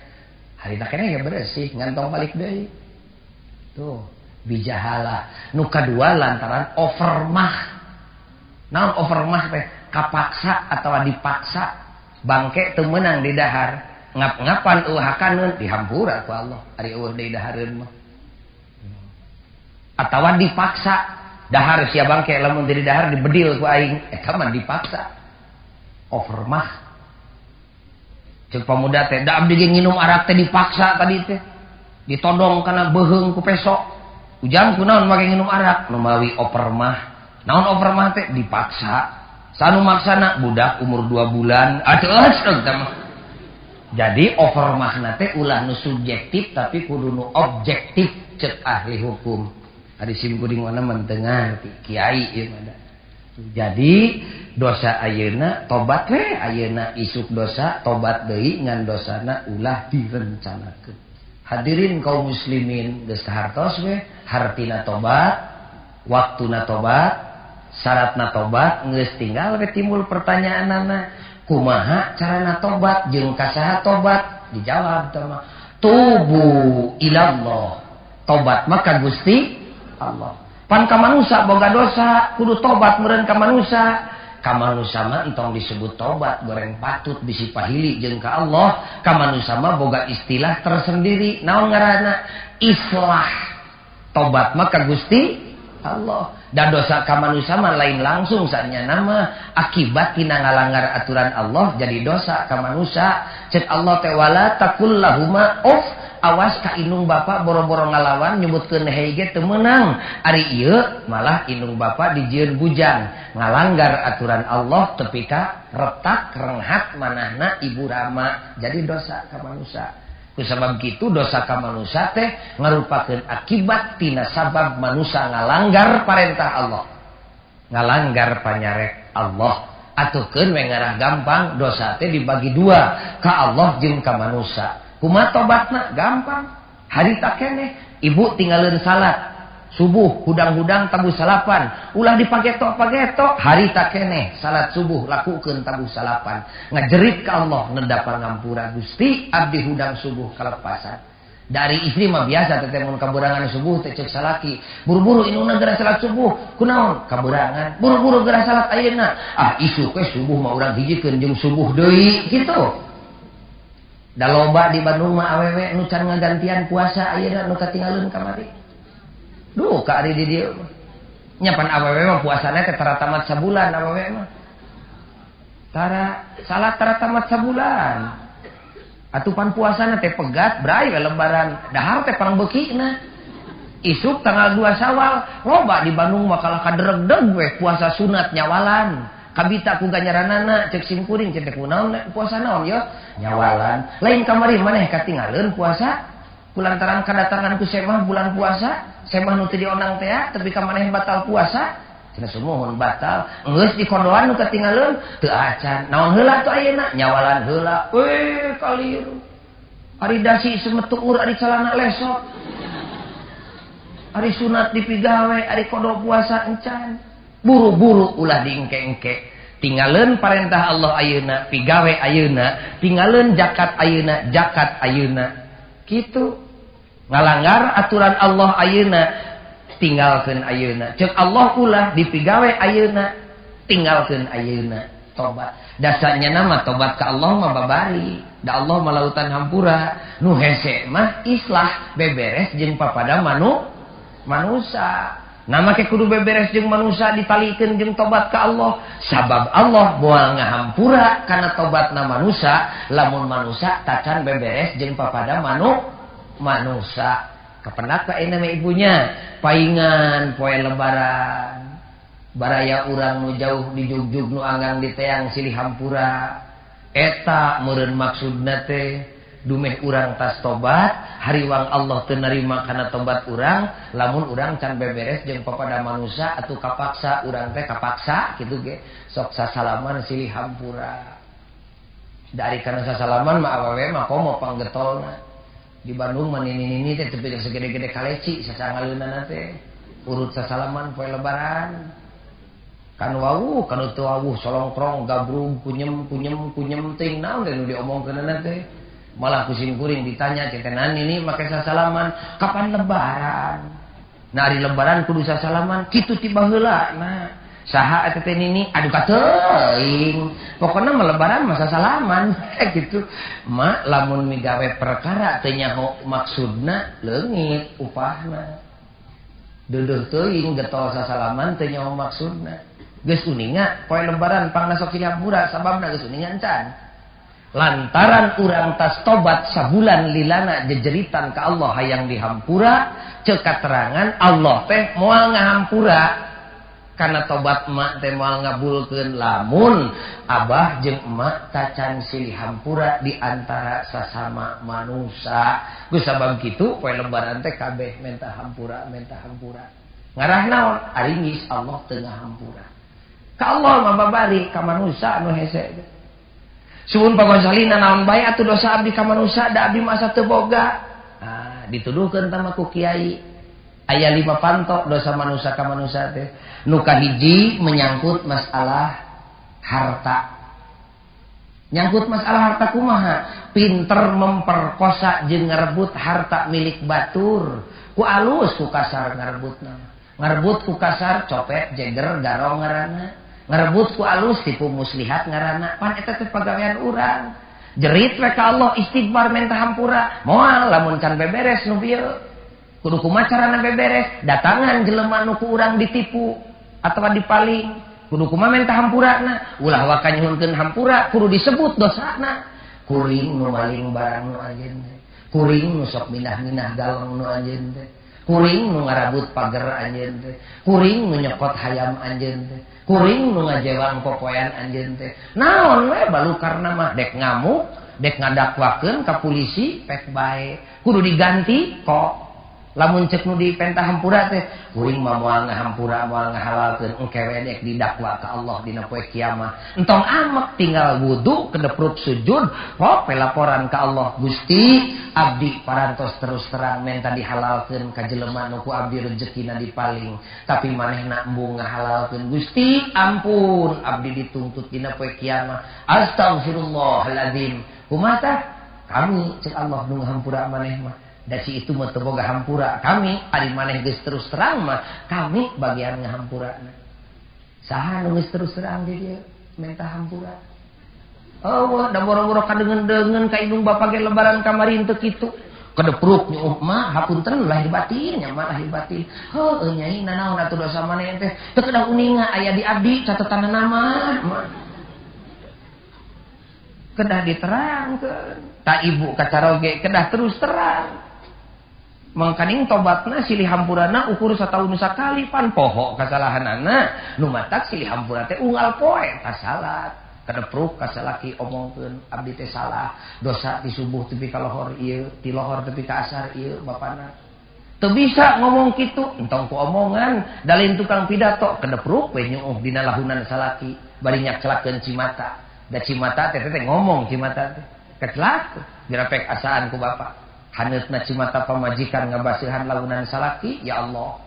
harita keneh ge beresih ngantong balik deui tuh bijahalah nu kadua lantaran overmah naon overmah teh kapaksa atawa dipaksa bangke teu meunang di dahar Ngap-ngapan eueuh hakaneun dihampura ku Allah. Ari eueuh deui dahareun mah. Atawa dipaksa dahar sia bangke lamun teu didahar dibedil ku aing, eta mah dipaksa. Overmah. Ceuk pamuda teh, da abdi ge nginum arak teh dipaksa tadi teh. Ditodong kana beuheung ku peso. Ujang kunaon make nginum arak? Nu mawi overmah. Naon overmah teh dipaksa. Sanu maksana budak umur 2 bulan. Atuh eta mah. Jadi overmahna teh ulah nu subjektif tapi kudu nu objektif cek ahli hukum. Ari sim kuring mana mah teu ngarti kiai ieu mah. Jadi dosa ayeuna tobat we ayeuna isuk dosa tobat deui ngan dosana ulah direncanakeun. Hadirin kaum muslimin geus kahartos we hartina tobat, waktuna tobat, syaratna tobat geus tinggal we timbul pertanyaanana. Kumaha carana tobat jeung kasaha tobat? Dijawab teh mah tubu ilallah. Tobat mah ka Gusti Allah. Pan ka manusa boga dosa kudu tobat meureun ka manusa. Ka manusa mah entong disebut tobat goreng patut bisi pahili jeung ka Allah. Ka manusa mah boga istilah tersendiri. Naon ngaranna? Islah. Tobat mah ka Gusti Allah. Dan dosa ka manusa mah lain langsung sanya nama akibat tina ngalanggar aturan Allah jadi dosa ka manusa. Cek Allah teh wala taqul lahuma uff, awas ka indung bapa boro-boro ngalawan nyebutkeun hei ge teu meunang. Ari ieu malah indung bapa dijieun bujang ngalanggar aturan Allah tepi ka retak renghat manahna ibu rama jadi dosa ka manusa. Kusabab kitu dosa ka manusa teh ngarupakeun akibat tina sabab manusa ngalanggar parentah Allah. Ngalanggar panyarek Allah. Atuhkeun we ngarah gampang dosa teh dibagi dua, ka Allah jeung ka manusa. Kumaha tobatna? Gampang. Harita keneh ibu tinggaleun salat subuh hudang-hudang tabuh salapan, ulah dipagetok-pagetok, harita keneh salat subuh lakukeun tabuh salapan, ngajerit ka Allah neda pangampura Gusti abdi hudang subuh kalepasan. Dari istri mah biasa teh mun kaburangan subuh teh ceuk salaki, buru-buru indungna geura salat subuh, kunaon kaburangan, buru-buru geura salat ayeuna, ah isuk we subuh mah urang hijikeun jeung subuh deui kitu. Da loba di Bandung mah awewe nu can ngagantian puasa ayeuna nu katinggalkeun kamari. Duh, ka ari di dieu mah. Nya pan awewe mah puasana teh tara tamat sabulan awewe mah. Tara salat tara tamat sabulan. Atuh pan puasana teh pegat bray we lebaran, dahar teh pangbeukina. Isuk tanggal 2 Syawal, loba di Bandung mah kalah kaderegdeg we puasa sunat nyawalan. Kabita ku ganjaranana ceuk sim kuring ceuk teh kunaon puasa naon yo? Nyawalan. Lain kamari maneh katingaleun puasa kulantaran kadatangan ku semah bulan puasa, semah nu teu dionang teh tapi ka maneh batal puasa, cenah sumuhun batal. Geus dikondoan nu katingaleun teu acan. Naon heula tuh ayeuna? Nyawalan heula. Weh kaliru. Ari dasi semetuur ari calana lesot. Ari sunat dipigawe, ari kodo puasa encan. Buru-buru ulah diengke-engke. Tinggalin parentah Allah ayeuna, pigawe ayeuna, tinggalin zakat ayeuna, zakat ayeuna. Kitu. Ngalanggar aturan Allah ayeuna, tinggalkeun ayeuna. Ceuk Allah ulah dipigawe ayeuna, tinggalkeun ayeuna. Tobat. Dasarnya nama tobat ka Allah mah babari. Da Allah mah lautan hampura. Nu hese mah islah beberes jeung papada manusa. Nama ke kudu beberes jeung manusa ditalikeun jeung tobat ka Allah. Sabab Allah moal ngahampura kana tobatna manusa, lamun manusa tacan beberes jeung papada manusa. Kapendak ka ayeuna mah ibunya paingan poe lebaran. Baraya urang nu jauh di jugjug nu anggang di teang silih hampura. Eta meureun maksudna teh dumeh urang tas tobat, hariwang Allah teu narima kana tobat urang, lamun urang can beberes jeung papada manusa atuh kapaksa urang teh kapaksa kitu ge sok sasalaman silih hampura. Dari kana sasalaman mah awewe mah komo panggetolna. Di Bandung mah nini-nini teh tepi ka segede-gede kaleci sasangaleunana teh urut sasalaman poe lebaran. Kan wawuh, kan teu wawuh solongkrong gabrug kunyem kunyem kunyem ting naon teh nu diomongkeunana teh. Malah kusim kuring ditanya cetenan ini make sasalaman kapan lebaran. Nah ari lebaran kudu sasalaman kitu ti baheula. Nah Saha eta teh nini? Aduh kateuing. Pokona mah lebaran masa salaman gitu. Mak lamun migawe perkara teu nyaho maksudna leungit upahna. Deudeung teuing getol sasalaman teu nyaho maksudna. Geus uninga poe lebaran pangna sok silih hampura sababna geus uninga encan. Lantaran urang tas tobat sabulan lilana jejeritan ka Allah hayang dihampura, ceuk katerangan Allah teh moal ngahampura. Karena tobat emak teh moal ngabulkeun lamun abah jeung emak tacan silih hampura di antara sasama manusia. Geus sabab kitu poe lebaran teh kabeh menta hampura, menta hampura. Ngarah naon? Aringis Allah teu ngahampura. Ka Allah mah babari ka manusia anu hese. Suhun Pak Ghazali naon bae atuh dosa abdi ka manusia da abdi masa teu boga. Nah, dituduhkeun tah ku kiai. Aya 5 panto dosa manusia ka manusia teh. Nu kahiji menyangkut masalah harta. Nyangkut masalah harta kumaha? Pinter memperkosa jeung ngarebut harta milik batur. Ku alus ku kasar ngarebutna. Ngarebut ku kasar copet, jeger, garong ngaranna. Ngarebut ku alus tipu muslihat ngaranna. Pan eta teh pagawean urang. Jerit we ka Allah istighfar menta hampura. Moal lamun can beberes nu bieu. Kudu kumaha carana beberes? Datangan jelema nu ku urang ditipu atawa dipaling. Kudu kumaha menta hampurana? Ulah waka nyuhunkeun hampura, kudu disebut dosana. Kuring nu maling barang nu anjeun teh. Kuring nu sok minah-minah galeng nu anjeun teh. Kuring nu ngarabut pager anjeun teh. Kuring nu nyokot hayam anjeun teh. Kuring nu ngajewang popoean anjeun teh. Naon we balukarna mah dek ngamuk, dek ngadakwakeun ka polisi pek bae. Kudu diganti kok. Lamun cek nu dipenta hampura teh, kuring mah moal ngahampura, moal ngahalalkeun engke we dek didakwa ka Allah dina poe kiamat. Entong amek tinggal wudu kedepruk sujud, kok laporan ka Allah, Gusti abdi parantos terus terang menta dihalalkeun ka jelema nu ku abdi rejekina dipaling, tapi manehna embung ngahalalkeun. Gusti ampun abdi dituntut dina poe kiamat. Astagfirullahaladzim. Kumaha tah? Kami cek Allah nu ngahampura maneh mah. Da si itu mah teu boga hampura kami, ari maneh geus terus terang mah kami bagian ngahampurana. Saha nu geus terus terang di dieu menta hampura? Oh, da boro-boro kadeungeun-deungeun ka indung bapa ge lebaran kamari teu kitu. Kedepruk nyuuh mah hapunten lahir batin nya mah lahir batin. Heuh nyai nanaon atuh dosa maneh teh? Teu kedah uninga aya di abdi catatanna mah. Kedah diterangkeun. Ta ibu kacaroge kedah terus terang. Mangkaning tobatna silih hampurana ukur sataun sakali pan poho kasalahanana nu matak silih hampura teh unggal poe kasalat kadepruk kasalaki omongkeun abdi teh salah dosa ti subuh tepi ka lohor ieu ti lohor tepi ka asar ieu bapana teu bisa ngomong kitu entong ku omongan dalin tukang pidato kedepruk we nyuuh dina lahunan salaki bari nyakcelakeun cimata da cimata teh teh ngomong cimata teh kecelak dirapek asaan ku bapak. Haneutna cimata pamajikan ngabaseuhan launan salaki, ya Allah.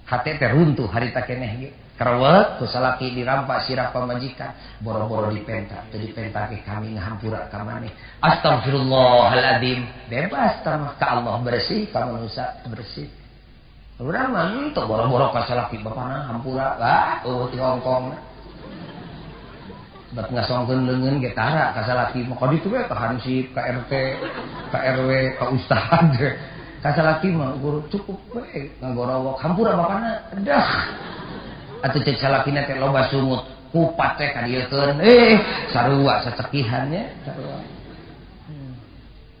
Hate teh runtuh harita keneh ge. Karewet ku salaki dirampak sirah pamajikan, boro-boro dipenta, teu dipenta ge kami ngahampura ka maneh. Astagfirullahaladzim. Bebas tah ka Allah bersih, ka manusia bersih. Urang mah henteu boro-boro ka salaki bapana hampura, ah eueuh ti Hongkong. Bat ngasongkeun leungeun ge tara ka salaki mah ka ditu we ka hansip, ka RT, ka RW, ka ustad. Ka salaki mah ukur cukup we ngagorowok hampura bapana. Dah. Atuh cek salakina teh loba sungut, kupat teh ka dieukeun. Sarua sacekihan nya, sarua.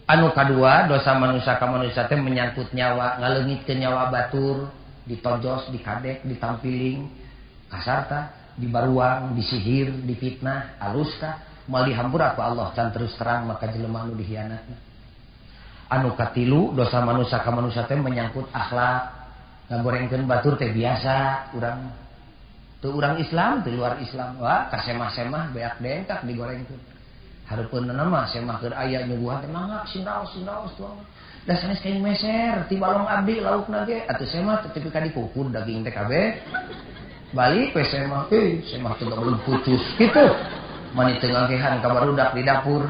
Anu kadua dosa manusia ka manusia teh menyangkut nyawa, ngaleungitkeun nyawa batur, ditojos, dikadek, ditampiling, kasar tah. Dibaruang, disihir, difitnah, alus tah, moal dihampura ku Allah can terus terang maka jelema nu dihianatna. Anu katilu dosa manusia ka manusia teh menyangkut akhlak, ngagorengkeun batur teh biasa urang. Teu urang Islam, teu luar Islam, wah kasemah-semah beak dengkak digorengkeun. Hareupeunna mah semah keur aya nyuguhan teh mangga sinraos-sinraos tuang. Da sanes kain meser ti balong abdi laukna ge atuh semah teh tepi ka dikukur daging teh kabeh. Balik we semah, semah teh belum putus gitu. Mani teu ngangkehan ka barudak di dapur.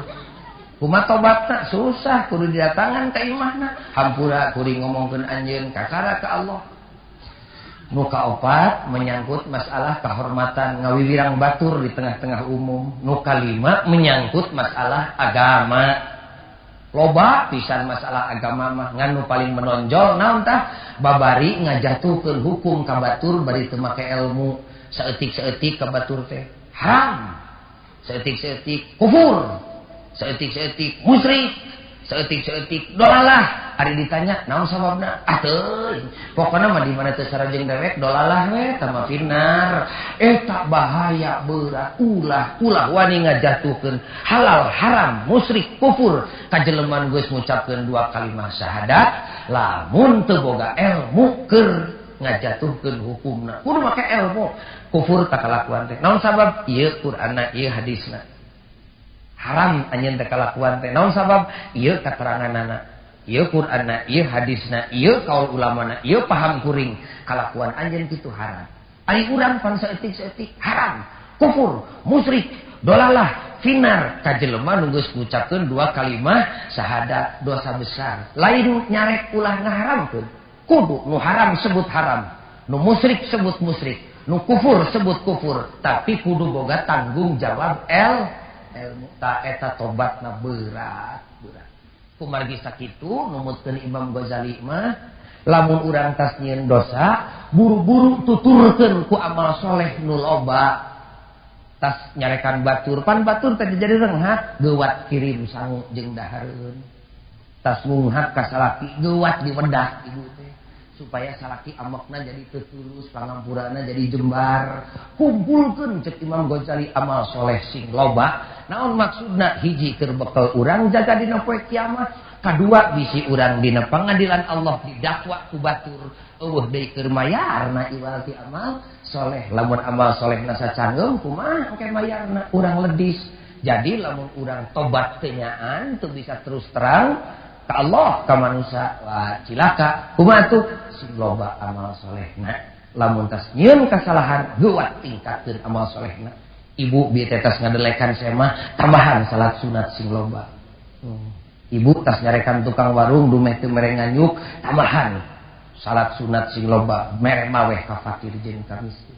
Kumaha tobatna susah kudu didatangan ka imahna. Hampura kuring ngomongkeun anjeun kakara ka Allah. Nu kaopat menyangkut masalah kehormatan ngawiwirang batur di tengah-tengah umum. Nu kalima menyangkut masalah agama. Loba pisan masalah agama mah ngan nu paling menonjol naon tah babari ngajatuhkeun hukum ka batur bari teu make ilmu. Saeutik-saeutik ka batur teh haram, saeutik-saeutik kufur, saeutik-saeutik musyrik, saeutik-saeutik dolalah. Ari ditanya naon sababna? Ah teuing, pokona mah di mana teu sarajeng dewek dolalah we tah mah finar. Eta bahaya berat. Ulah ulah wani ngajatuhkeun halal haram musyrik kufur ka jelema nu geus ngucapkeun dua kalimat syahadat lamun teu boga ilmu keur ngajatuhkeun hukumna. Kudu make ilmu. Kufur tak kalakuan teh naon sabab? Ieu Qur'anna, ieu hadisna. Haram anjeun teh kalakuan teh naon sabab? Ieu kateranganana, ieu Qur'anna, ieu hadisna, ieu kaul ulamana, ieu paham kuring. Kalakuan anjeun kitu haram. Ari urang pan saeutik-saeutik haram, kufur, musyrik, dolalah, finar ka jelema nu geus ngucapkeun dua kalimah syahadat, dosa besar. Lain nyarek ulah ngaharamkeun. Kudu nu haram sebut haram, nu musyrik sebut musyrik, nu kufur sebut kufur, tapi kudu boga tanggung jawab ilmu. Ta eta tobatna berat berat. Kumargi sakitu numutkeun Imam Ghazali mah lamun urang tas nyieun dosa buru-buru tuturkeun ku amal soleh nu loba. Tas nyarekan batur, pan batur teh jadi renghat geuwat kirim sangu jeung dahareun. Tas ngunghak ka salaki geuwat diwedah ibu teh supaya salaki amekna jadi teu tulus, pangampurana jadi jembar. Kumpulkeun cek Imam Ghazali amal soleh sing loba. Naon maksudna? Hiji keur bekel urang jaga dina poe kiamat, kadua bisi urang dina pangadilan Allah didakwa ku batur eueuh deui keur mayarna iwal ti amal soleh. Lamun amal solehna sacangeum kumaha engke mayarna? Urang ledis. Jadi lamun urang tobat teu nyaan teu bisa terus terang ka Allah ka manusia, wah cilaka. Kumaha tuh? Sing loba amal solehna. Lamun tas nyieun kasalahan geuwat tingkatkeun amal solehna. Ibu bieu teh tas ngadelekan semah tambahan salat sunat sing loba. Ibu tas nyarekan tukang warung dumeh teu mere nganyuk tambahan salat sunat sing loba, mere maweh ka fakir jeung ka miskin.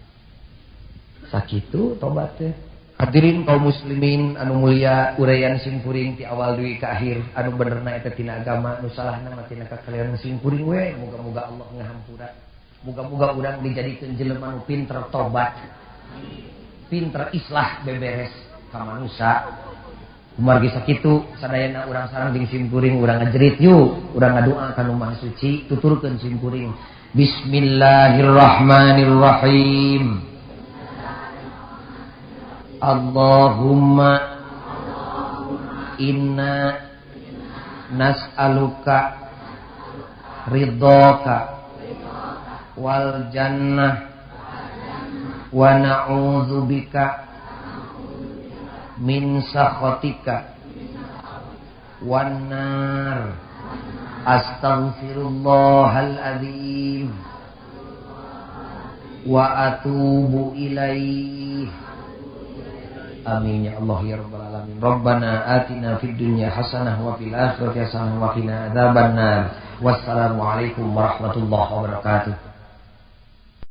Sakitu tobat teh. Hadirin kaum muslimin anu mulia, uraian simkuring ti awal dugi ka akhir anu benerna eta tina agama, nu salahna mah tina kakalian simkuring we. Moga-moga Allah ngahampura. Moga-moga urang dijadikeun jelema nu pinter tobat, pinter islah beberes ka manusa. Kumargi sakitu sadayana urang sareng jeung simkuring urang ngajerit yuk, urang ngadoa ka Nu Maha Suci, tuturkeun simkuring. Bismillahirrahmanirrahim. Allahumma inna nas'aluka ridhoka wal jannah wa na'udzubika min sakhatika wan nar. Astaghfirullahal azim wa atubu ilaih. Amin ya Allah ya rabbal alamin. Rabbana atina fid dunya hasanah wa fil akhirati hasanah wa qina adzabannar. Wassalamualaikum warahmatullahi wabarakatuh.